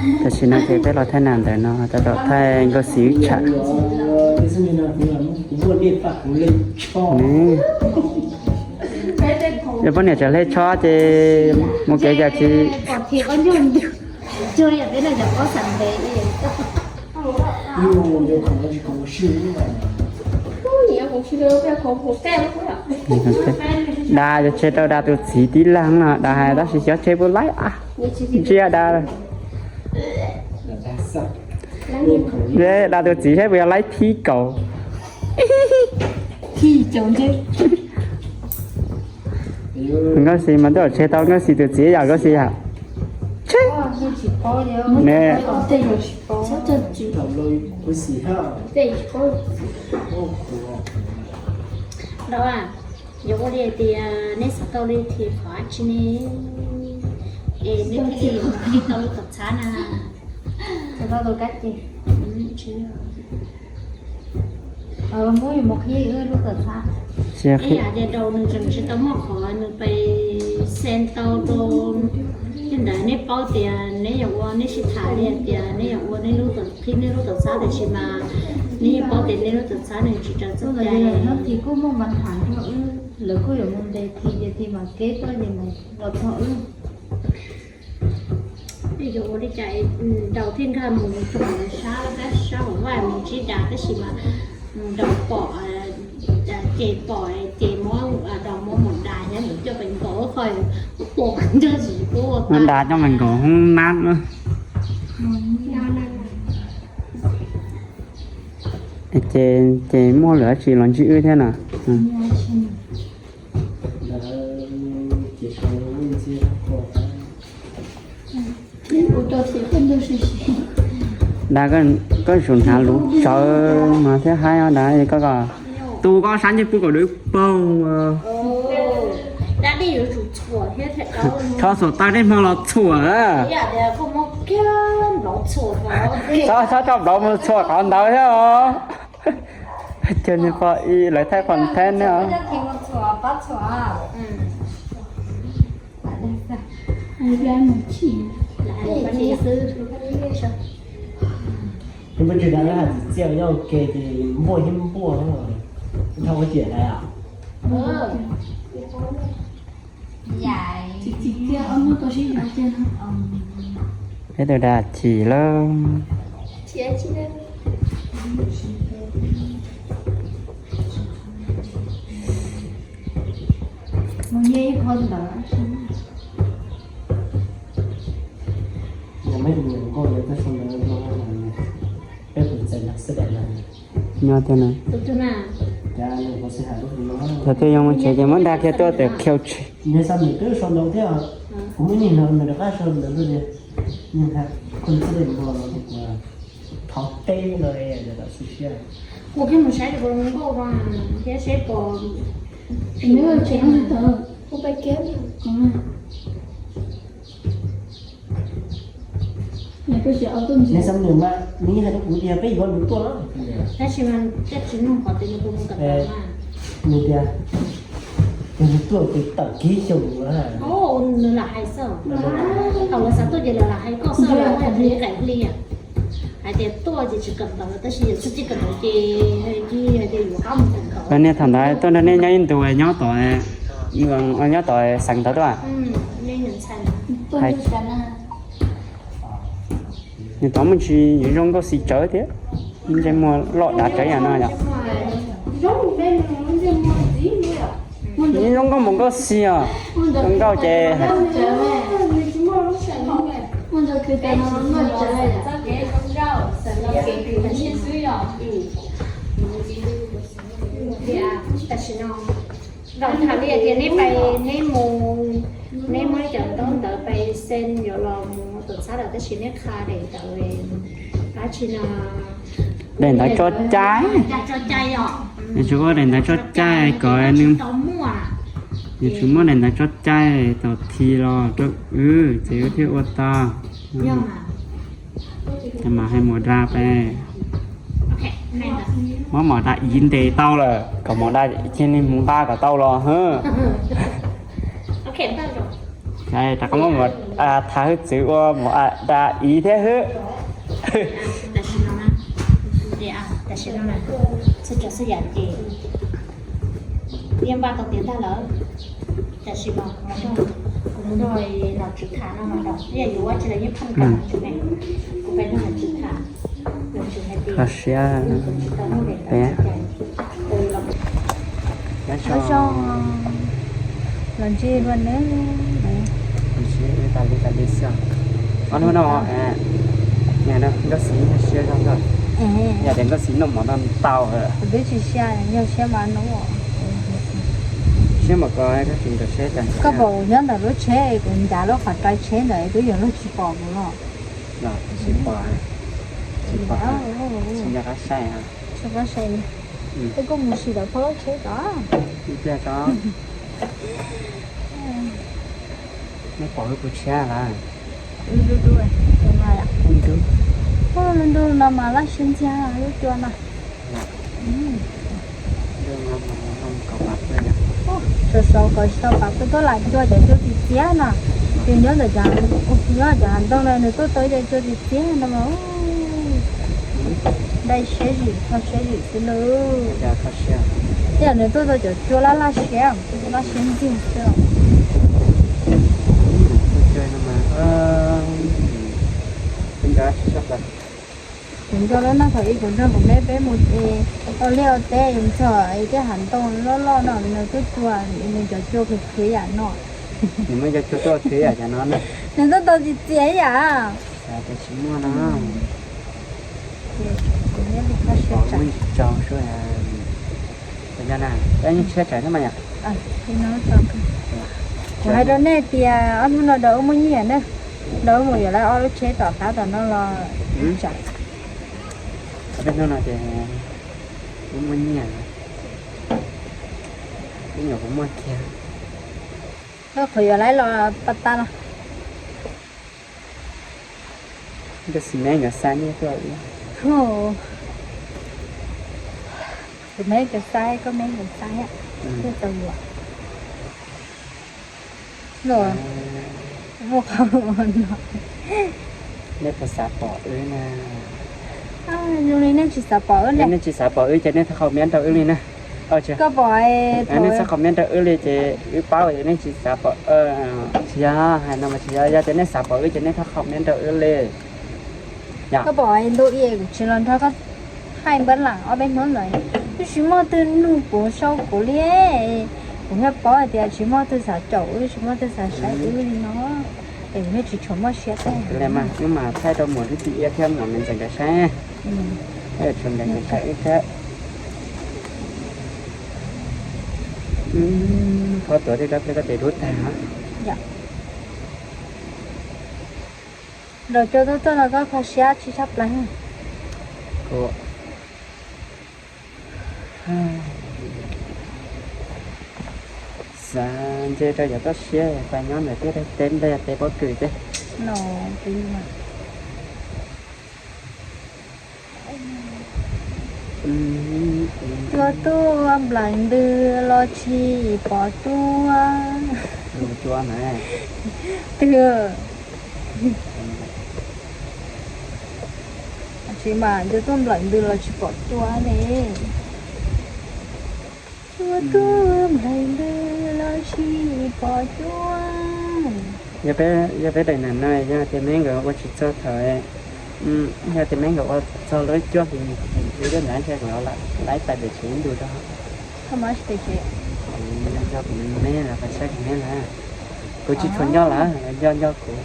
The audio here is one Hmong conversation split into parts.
Tam sim no ces peb los thaij nas ntawm no, tab tom thaij nkauj xis wb tsham. Yog poj niam tseem hle tsho ces mus kev cas tsis Da, yog tseg rau da tus txiv tib leeg no, da hais tab sis xyov tseg puas laib a, ntsia da. Da tus txiv saib puas yog laib thib kaum. Nkauj xis mas twb tseg tau nkauj xis tus txiv yam nkauj xis yam. Ne. Yuav ua li tias neb xav tau li thim qhov dab tsi ne, es neb thiaj li tau lub tuam txhab na. Ib yam li rau nws tseem tsis tau muaj qhov nws pes xees tau rau. Yog ntawd neb paub tias neb yuav ua, neb sib tham li hais tias neb yuav ua neb lub tuam, qhib neb lub tuam txhab, tiam sis mas neb yeej paub tias neb lub tuam txhab nws tsis raws txoj cai. Hnub tim kuj muaj mas tham nrog wb, lawv kuj yuav mus ntes tim ces tim mam keb tuaj ces mam los txog wb. Yuav ua li cas, Daus thiaj nkag mus rau hauv sab, sab hauv vaj mus ntsib da, tab sis mas Daus pom, ces pom ces muab, Daus muab mus da thiab mus coj pem nkaus qhov, ua da coj pem nkaus hoob nab na. Ces, ces muaj lwm dab tsi los ntsib wb thiab na. Da, koj tsum hnav lub tsawv mas thiab haib os da, koj, koj tu koj sab ntsej pub kom dawb paug. Txhob txhuam tag, niaj hmo los txhuam. Txhob, txhob coj nplov mus txhuam qhov ntawd thiab os. Cog niag pog ib lawv thaij content ne os. Npua tsis da hais txiv txiaj nyob ua ke ces npuaj thiab npuaj, dhau ua ciam lawm. Peb tus da chim lawm. Nyob tiag na. Cov twg yuav mus tsev ces muab da kiag tuaj tias khiau tshis. Thov teb no. Kuv kiag mus saib kuv nkauj no thiab seb puas, kuv pais kiag. Neb xav nws mas nws hais rau kuv tias peb yuav nws tuaj los. Tab sis mas koj tsis mloog qhov twg nws puas mus kawm ntawv mas. Nws tias nws tuaj ces tawm kiag xyoo na. Nws lam hais xwb. Thaum lawv xav tuaj ces lawv lam hais koj xwb, lawv hais li qais hli. Hais tias tuaj ces tsis kawm ntawv, tab sis yog txog caij kawm ntawv ces hais tias yuav qab mus kawm ntawv. Niag thaum ntawd tuaj nrog nej nyob ib ntus nyob tom, nyob tom xeev ntawd tuaj. Nws tod muaj tsis zoo nkauj xis tsawv thiab, ntsej muag loj dav tsawv yam no yom. Nws zoo nkauj mus nkauj xis os, zoo nkauj ces. Tam sim no, Daum tham li tias neb pais, neb mus, neb muab cov ntaub ntawv pais xees yuav los mus tuam txhab lawm, tab sis neb qha daim ntawv dab tsi no. Daim ntawv tso cai. Tso cai os. Nws tsis ua daim ntawv tso cai kom nws, nws tsis muab daim ntawv tso cai tau thi los rau wb ces wb thiaj ua tau. Ces mam hais mus da pais. Muab mos da ib ntes tau lawm kom mos da cia li mus nqa kom tau los. Rov qab muab mus thav hwj txwv ua mus da iv thiab hwb. Tam sim no, tam sim no txhua tsav txhua yam ces yeej npaj tau tiav tag lawm. Tam sim no kuv mus nrog, kuv mus nrog nom tswv tham no los yog yuav ua tsis los yeej pheej kam nom tswv ne, kuv pem nrog nom tswv tham. Kho siab peb. Nyob zoo, los ntsib dua nawb. Ntsib tas li tas li xwb. Ob hnub no Nkauj Xis nyuaj siab zog, yog tias Nkauj Xis noj mov no tau. Kuv twb tsis siab, nyuaj siab mas no. Siab mas koj tsis nrog seb cas. Koj pom kuv nyob ntawm lub tsheb, kuv ncav lub qhov rai tsheb ntawd twb yog luag tsis pom kuv los. Tsis pom, tsis pom, tsis nco qab saib. Tsis nco qab saib. Es koj mus sim lawv phau lub tsheb tod. Ib pliag tod. Nej pom wb kuv tshiab lawm. Ub, lub ntuj no mas laj siab ntxiag lub cua no. Saum saum kom tsis tau pam tuaj lam cua cov cua txiv txiab no. Ces nyob ntawm cov, nyob cov hav ntoo no nws tuaj tau ib co cua txiv txiab no mas. Dai siab zim, kho siab zim xwb lauj. Ib yam nws tuaj tau cov cua laj laj siab, laj siab ntxiag xwb. Kuv nco lawm no thaum ub kuv nrog kuv me peb mus ua liaj ua teb yus txog ib tej hav ntoo loj loj no nws tuaj cua, nws cov cua khwv khwv yam no. Nws muaj cov cua tuaj khwv yam no na. Nws tuaj tau txiv txiab yam. Ces tsis muaj no. Kuv hais rau nej tias ob hnub no Dawb wb muaj nyiaj na, Dawb wb mus yuav lawv ob lub tsheb tom qab tom no los tsam. Ob peb hnub no ces wb muaj nyiaj, ib nyuam kuv muaj kiag. Qhov yuav lawv los pas tas los. Nkauj Xis me nkawd xa nyiaj tuaj. Kuv me nkawd xa, koj me nkawd xa, twb tau yuav. Muaj qhov no. Nej puas xav pom wb na? Zoo li nej tsis xav pom wb li. Nej tsis xav pom wb ces nej txhob qhau miab rau wb li na. Koj pom, nej txhob qhau miab rau wb li ces wb paub nej tsis xav pom. Tsis yog hais no mas tsis yog, yog tias nej xav pom wb ces nej txhob qhau miab rau wb li. Koj pom ntu ib kuv tsis los nrog koj thaij npab lam ob peb hnub ntawd, twb tsis muaj twg nug kuv sau kuv li. Kuv thiaj paub hais tias tsis muaj twg xav caum wb, tsis muaj twg xav saib wb li no, es kuv thiaj tsis tshua muaj siab thaij. Wb mas thaij rau muam Dub Txim Iab thiab muam Me Ntxawm nkawd saib, tshuav nkawd saib wb thiab. Qhov tuav tej kab peb koj tes dub tag. Los cua tuaj tuaj no koj kho siab tsis tshaj plaws. Xav ntse rau yog toj siab pas nyob ntawm tiaj teb nplej teb pob kws teb. Cua tuaj nplawm ntws los tsis pom cua. Twg? Tsis mas cua tuaj nplawm ntws los tsis pom cua ne. Cua tuaj nplawm ntws los tsis pom cua. Yog peb daim nam no yog tias me nkawd ua tsis txog thaum, yog tias me nkawd ua txog lub cuaj hlis hlis ntawd ntshe kuv laib tais pem tsev ib ntus rau. Nco kuv me lawm, saib kuv me lawm. Kuv tsis tshua nco lawm, nco nco kuv.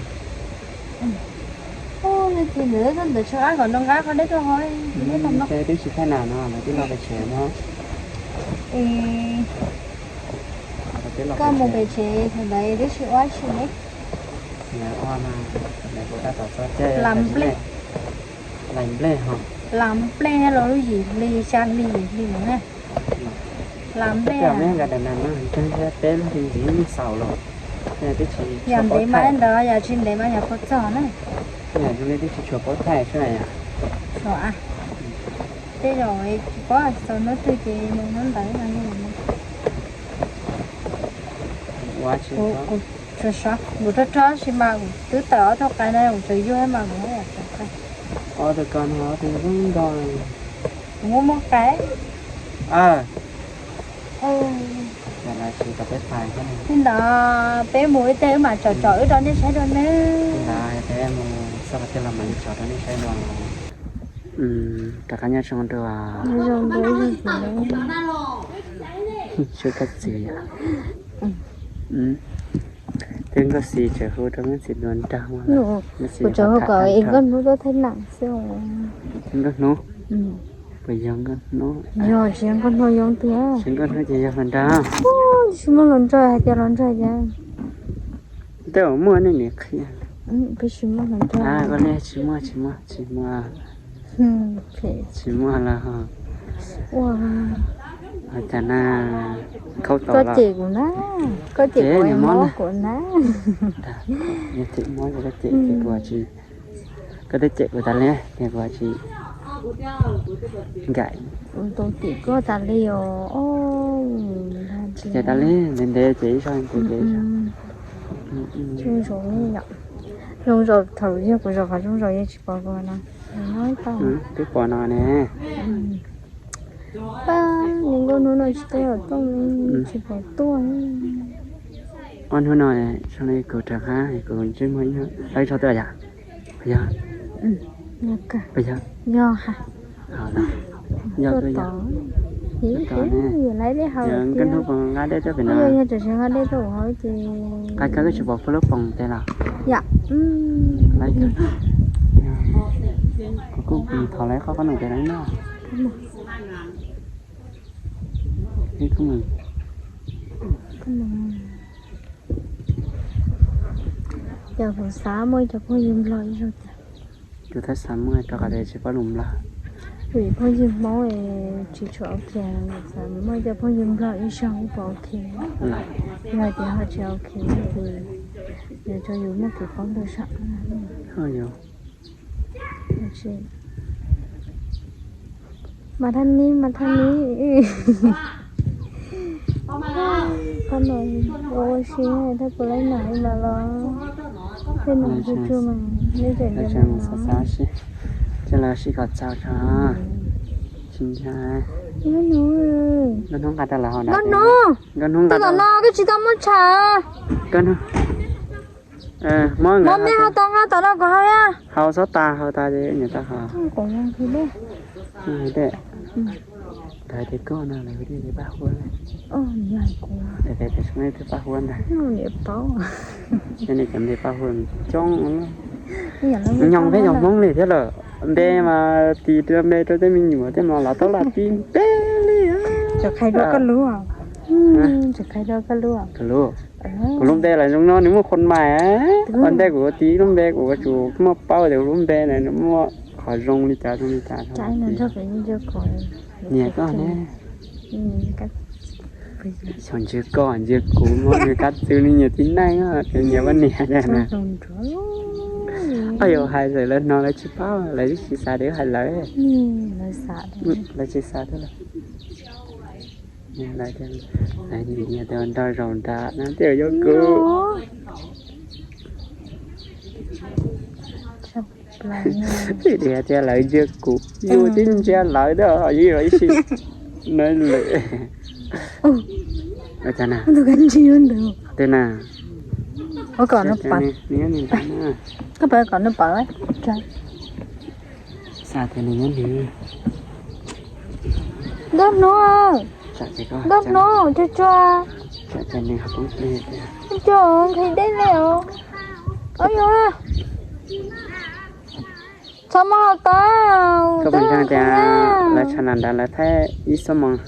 Ntawd tsis qab kom nroo qab qhov deb tuaj hov. Twb tsis thaij nas no lawv twb los pem tsev no. Koj mus pem tsev thaum ntawd twb tsis ua tsi ne. Lam nplej, lam nplej los lub yim hli xya hli yim hli no ne. Lam nplej, peb lub hli ntxiv xaus los twb tsis, yog ntev mas ntawd, yog tsis ntev mas yog puas txog na. Zoo li twb tsis tshua paub thaij sub. Tej zaum tsis paub txog hnub twg ces mus hnub ntawd no. Ua tsis, kuv Kuv rog rog si mas kuv twb tawm ob tug qai no kuv tseem yuag mas kuv muab ob tug ko no ob tug zoo nrog kuv muab muab qai. Li ntawd peb mus ib teg wb mam tsom tsom wb rau nej saib dua nawb. Peb mus txog qhov twg los mam li tsom rau nej saib dua. Rov qab nyob zoo dua. Sub kab txiv yom. Twb Nkauj Xis tseem hu rau Nkauj Xis dua nrog. Kuv tseem hu kom Nkauj Hnub tuaj thaij nam xwb. Nkauj Hnub. Puas yog Nkauj Hnub? Yog, tsis yog Nkauj Hnub yog tiag. Tsis Nkauj Hnub ces yog hluas nraug. Tsis muaj hluas nraug hais tias hluas nraug ces. Tej zaum muaj nej niam qhia. Peb tsis muaj hluas nraug. Koj nej tsis muaj, tsis muaj, tsis muaj. Tsis muaj los. Ua cas na, khaub tau. Koj cem kuv na, koj cem kuv, mob kuv na. Yog cem mob ces koj cem ces kuv tsis, koj twb cem kuv tas li ces kuv tsis nkaim. Kuv tau cem koj tas li os. Ces tas li ntev ntev ces ib zog ntev ntev. Zoo zaum li yom. Zoo zaum thaum yog kuv zaum qhov zoo zaum yeej tsis pom kuv no. Twb pom no ne. Pab, nws Nkauj Hnub no tsis tuaj tom tooj li, tsis pom tuaj. Ob hnub no zoo li kuv rov qab kuv ntsej muag ib, lawv tso tuaj yom? Puas yog? Puas yog? Yog ha. Yog tuaj yog. Nkauj Hnub puas nqa dej tuaj pem no? Yog, yog tam sim nqa dej tuaj hauv ces. Qai kawg koj tsis pom phuaj lub poos tes los? Yom. Kuv kuj thov lawv qhov qhov num tes lawv noj. Ces kuv xav muaj ib co phooj ywg Nplog ib zaug tiag. Kuv twb xav muaj rau qhov tias tsis paub lus Nplog. Vim phooj ywg Hmoob tsis tshua ok, xav muaj ib co phooj ywg Nplog ib zaug puas ok. Yog tias ho tsis ok ces yuav tso yus muaj kev paub ntau zog. Mas thaj nib, mas thaj nib. Qhov no ua si thaj puas laib nam mas los, tej nam tsuag tsuag mas neb tseem nrog xav xav sib, ces los sib kom txaus tso. Tsis ntshai. Nkauj Hnub nqa rau lawv haus na. Nkauj Hnub, nkauj hnub nqa rau no koj tsis tau muab tsha. Nkauj Hnub, muab me haus tau nqa tom no kuv haus. Haus txhob tas, haus tas ces niam tau haus. Ntawd tias koj no lawv tias paj huab. Tes tes tes twb paj huab ntag. Ces nej cov npe paj huab coob. Nyob peb cov Hmoob li thiab lawm, npe mas tis npe rau tej me nyuam tej mas los tau lam tis npe li. Kuv lub, kuv lub npe los zoo no nws muaj khuam mais, ua ntej kuv tis lub npe kuv yuav tsum muaj paub tias kuv lub npe na nws muaj qhov zoo li cas zoo li cas. Nyiam koj ne. Xyov ntsia koj ntsia kuv muab nws kab txwv li nyiam tib neeg, nyiam poj niam na. Yus hais lawv no lawv tsis paub, lawv tsis xav tias hais lawv. Lawv tsis xav tias lawv, lawv nyiam tias nrog zaum nrad no tej zaum yog kuv. Vim tias lawv ntsia kuv, yus twb ntsia lawv thiab, yus ib sij no lawm. Ua cas na? Tej na. Koj pab kom nws pab. Xav tias nws nyob nws. Nkauj Hnub, Nkauj Hnub, tsuag tsuag. Tsuag, nqhis dej li os. Ob yog, txhob muab haus tas. Koj puas ntseeg tias lawv tshav nram nrad lawv thaij ib xuab moos?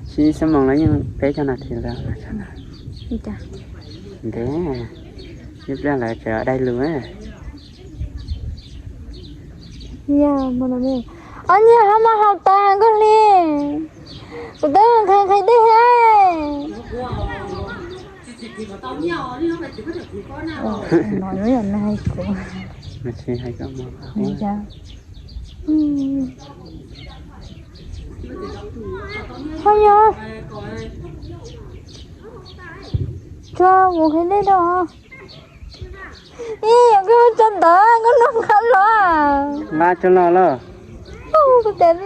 Tsis ib xuab moos lawv yeej peb caug nas this lawm. Ntev, ib pliag lawv tseem dai lus. Ob niag ho mas haus tas Nkauj Hli, kuv twb nqhis nqhis dej thiab. No yog nws hais kuv. Ho yog. Tsuag mus qhia dej rau. Ib yam koj tso ntawd koj noj nqa los. Nqa tso los lawm. Kuv tias,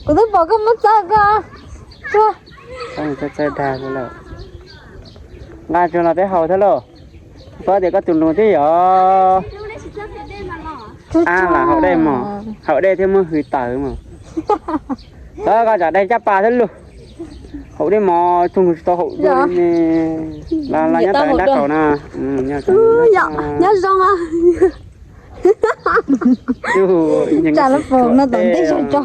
kuv twb pom koj muab txawj koj. Tsuag. Txawj dag lawm. Nqa tso los peb haus thiab lauj. Paub tias koj tus nus twb yog ab lam haus dej mos, haus dej thiab muab hws tawm mos. Txawm koj tsam dej caj pas thiab lauj. Haus dej mos tug tsis tau haus dej ne. Los los nyob tau nrab kaum no. Nyob zoo. Tsam lub pob no tom ntej zoo tso.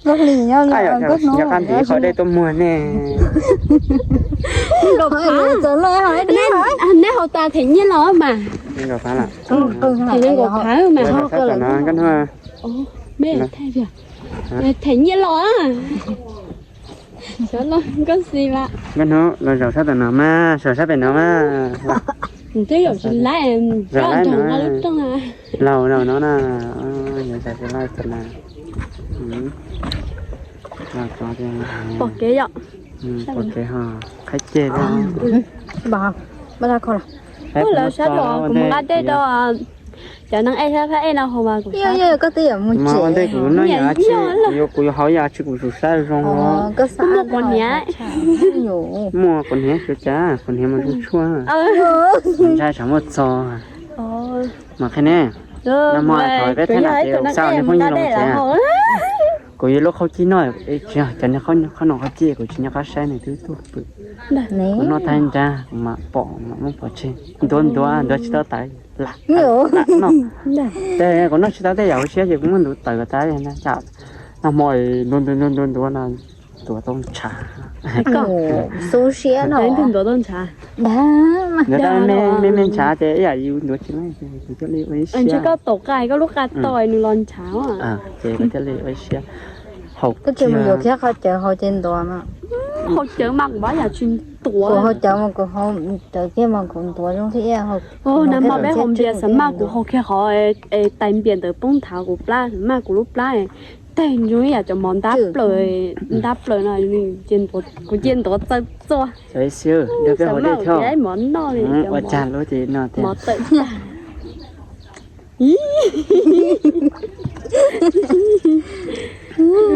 Koj hlis nyob, nyob qab ntiv qhov dej tuaj muag ne. Neb haus tas them nyiaj los mas. Them nyiaj los. Nkauj hnub los zaum sab tom no mas, sab pem no mas. Twb zaum tsis laib, zaum laib no, laus no no na, zaum tsis laib tom no. Pom kev yom. Pom kev ho qhaib ceg. Lawv sab los kuv mus nqa dej rau cov neeg ej sab phab ej no haus mas kuv, koj twb yuav mus tsev. Ua ntej kuv noj yam tsi, kuv yuav haus yam tsi kuv tus sab zoo. Koj muaj quav hniav? Muaj quav hniav xwb cas, quav hniav mas zoo tshuaj. Ntshai tsam muaj txog. Mas qhia ne, nag hmo thaum peb thab nam ces xa nej phooj ywg los tsev, kuv yuav lub qhaub cij noj, tsis yog cov niag qhaub noj qhaub cij kuv tsis nco qab saib nws twb tuaj pw. Kuv noj tag nrab kuv mam pom mam muab pov tseg, ntuav ntuav ntuav tsis tau tawv lam noj. Ces kuv noj tsis tau tej yam hauv siab ces kuv muab ntuav tawv tas. Nag hmo ntuav ntuav ntuav ntuav no ntuav tau ntshav. Xub siab no ntuav tau ntshav. Ntuav tau me me ntshav ces ib yam yus ntuav tsis laib ces kuv thiaj li ua ib siab. Koj tom qa koj lub qa to nws los ntshav. Ces kuv thiaj li ua ib siab. Haus kiag, yuav kiag qhov cawv haus ces ntuav no. Haus cawv mas kuv pab yam tsis ntuav. Kuv haus cawv mas kuv haus cawv kiag mas kuv ntuav zoo thiab. Nag hmo peb haus npias xav maj kuv haus kiag qhov tais npias ntawd poob nthav kuv plab, xav maj kuv lub plab teg ntsoog ib yam cov mov ntab plaws, ntab plaws no, kuv cia ntuav txaws txua. Mov noj li mov tawm tag.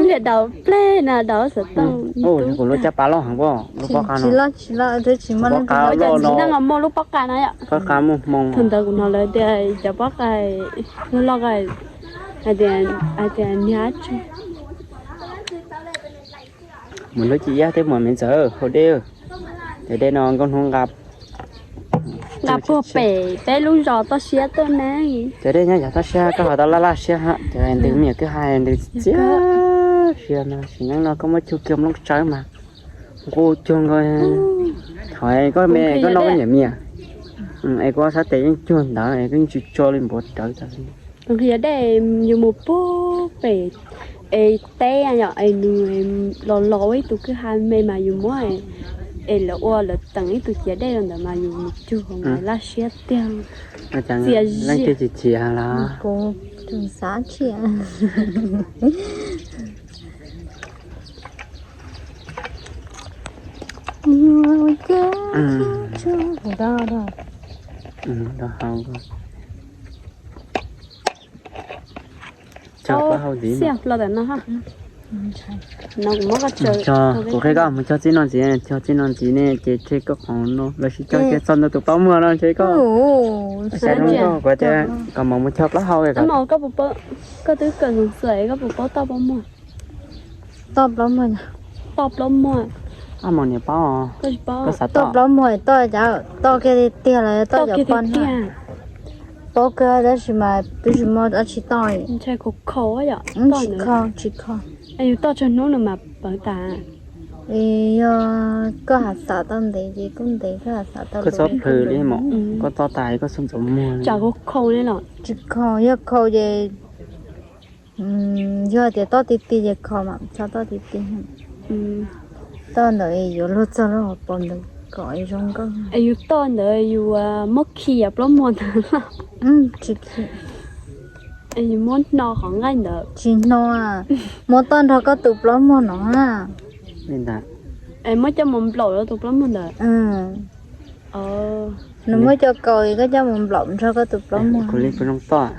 Liam daus plej na, daus xov tooj. Kuv lub caj pas loj heev, lub pob qa no. Pob qa loj no muaj lub pob qa no yom. Pob qa muaj hmoo. Thaum ntawd kuv hnov lawv tias cov pob qa loj loj hais tias, hais tias niag ab tsi. Mus lub cim iab thiab mus me ntxawm haus dej. Cov dej no nkauj hnub nqa, nqa puag pem peb lub zos toj siab tuaj ne. Cov dej nyob yav toj siab koj ho tau laj laj siab, cov ntws me nyuam kwj ha ntws txias siab no, sim neej no koj muab cuag kiag nplooj tsawb mas nqus cuag nkaus. Thov koj me koj noj koj niam me nyuam, es koj sab tes yeej cuag ntawd es koj yeej tsis tso li npuav rawv tas li. Nqhis dej yus mus puag pem es teb yom, es nws los los ua ib tug kwj ha me mas yus muab es lawv ua lawv teem ib tug ciav dej rau ntawd mas yus mus cuag mas laj siab tiag. Txias leej zias. Twb chim chim los kuv tus xav thiab. Kuv qhia koj mus cog txij no ntxiv, cog txij no ntxiv ne ces tseg koj qhov no lossis cog kiag txog ntawm tus plaub muag no tseg koj. Kuv tias kom mam mus cog plaub hau. Koj twb kawm xeem xwm koj puas paub toj plaub muag? Toj plaub muag, toj plaub muag. Ab, mus niam paub. Koj xav toj plaub muag toj cas toj kiag tiag tiag los toj cov poj niam? Paub kawg tab sis mas twb tsis muaj dab tsi toj. Ntshai khaus khaus yom. Tsis khaus, tsis khaus. Yus toj tsawg hnub no mas pawv tas? Yog koj has xav tau ntev ces kuj ntev, koj has xav tau. Koj txhob plhws li mas koj toj tas koj txhob ntxuav muag. Tsam khaus khaus li los? Tsis khaus, yog khaus ces yog tias toj ti ti ces khaus mas txhob toj ti ti. Toj ntawd yuav luag txog lub hauv paus ntawd kom zoo nkauj. Es yus toj ntawd yus muab khi yam plaub muag ntawd los? Tsis khi. Muab hno qhov nqaij ntawd. Tsis hno, muab toj nrog koj tus plaub muag no. Li ntawd. Muab coj mus nplaum rau tus plaub muag ntawd. Nws muab cov kaus koj coj mus nplaum nrog koj tus plaub muag. Kuv li puas zoo toj?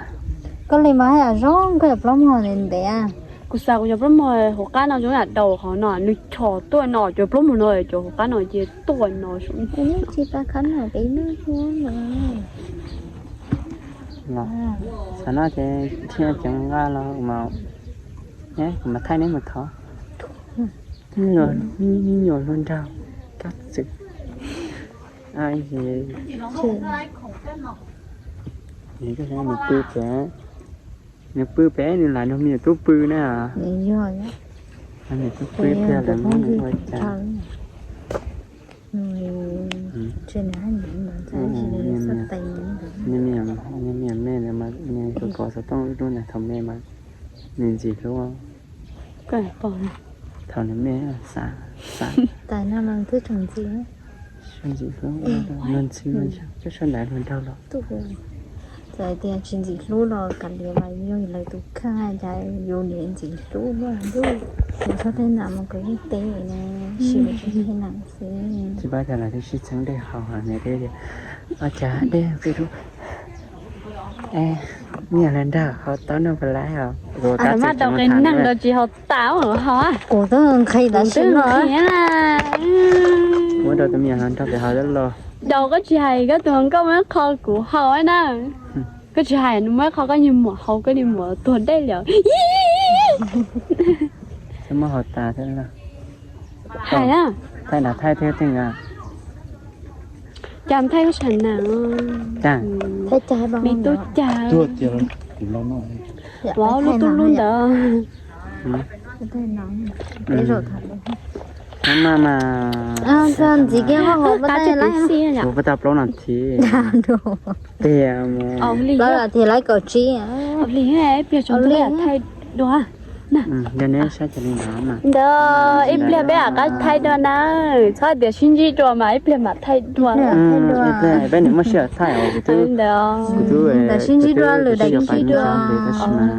Koj li mas haj yam zoo, koj cov plaub muag ntev ntev. Kuv xav kuv cov plaub muag hauv qab no zoo yam daus qhov no, nws chom tuaj no, cov plaub muag no cov hauv qab no ces tuaj no. Tsis tas qhab no peb noj. Los, xav noj ces thiaj ceev nqa los mas, kuv mam thaij neb mus thov. Me nyuam hluas nraug, kab txwm. Nws pw pem, nws pw pem nws lam nrog me nyuam tub pw na. Me nyuam tub pw tiag lawm muab nws ua cas. Me nyuam, me nyuam me ntawd mas nws tus pom xov tooj ib lub ntawd thaum me mas nws ntxim hlub. Thaum nws me xav, xav. Tais no los twb tseem ntxim. Ntxim hlub, nws ntxim mas coj sawv daws hluas nraug los. Txawm tias tsis ntxim hlub los kav liam mas yog lawv tus kheej, cas yus niam ntxim hlub luaj ntuj. Kuv txhob tej nam mus kuv yeej teb ne, sim tsis tej nam xwb. Tsis paub cas lawv twb sib txheeb dej haus niam teb tias, ua cas dej pw rau. Me nyuam hluas nraug haus tau noj puas laib os. Kuv tab tsis haus tas, kuv twb nqhis tam sim no. Muab rau tus me nyuam hluas nraug pem haus los. Daus koj tsis hais koj tus hluas nkauj muab qho kuv haus na. Koj tsis hais nws muab qho koj niag muam haus koj niag muam tuag dej li. Muab haus tas thiab. Hais na. Thaij na, thaij thiab theej a. Cas thaij koj tsham na. Cas. Me tub cas. Ua lub tub lub ntawd. Mas mas. Ntxiv kiag, kuv tau plaub no thiab. Tiag, plaub no thiab laib kaum tsib. Ib pliag thaij dua. Ntawd ib pliag peb mam qab thaij dua na. Txhob tias sib ntsib dua mas ib pliag mam thaij dua. Peb niam muaj sij hawm thaij os, kuv twb, kuv twb sib ntsib dua lwm daim sib ntsib dua. Tab sis mas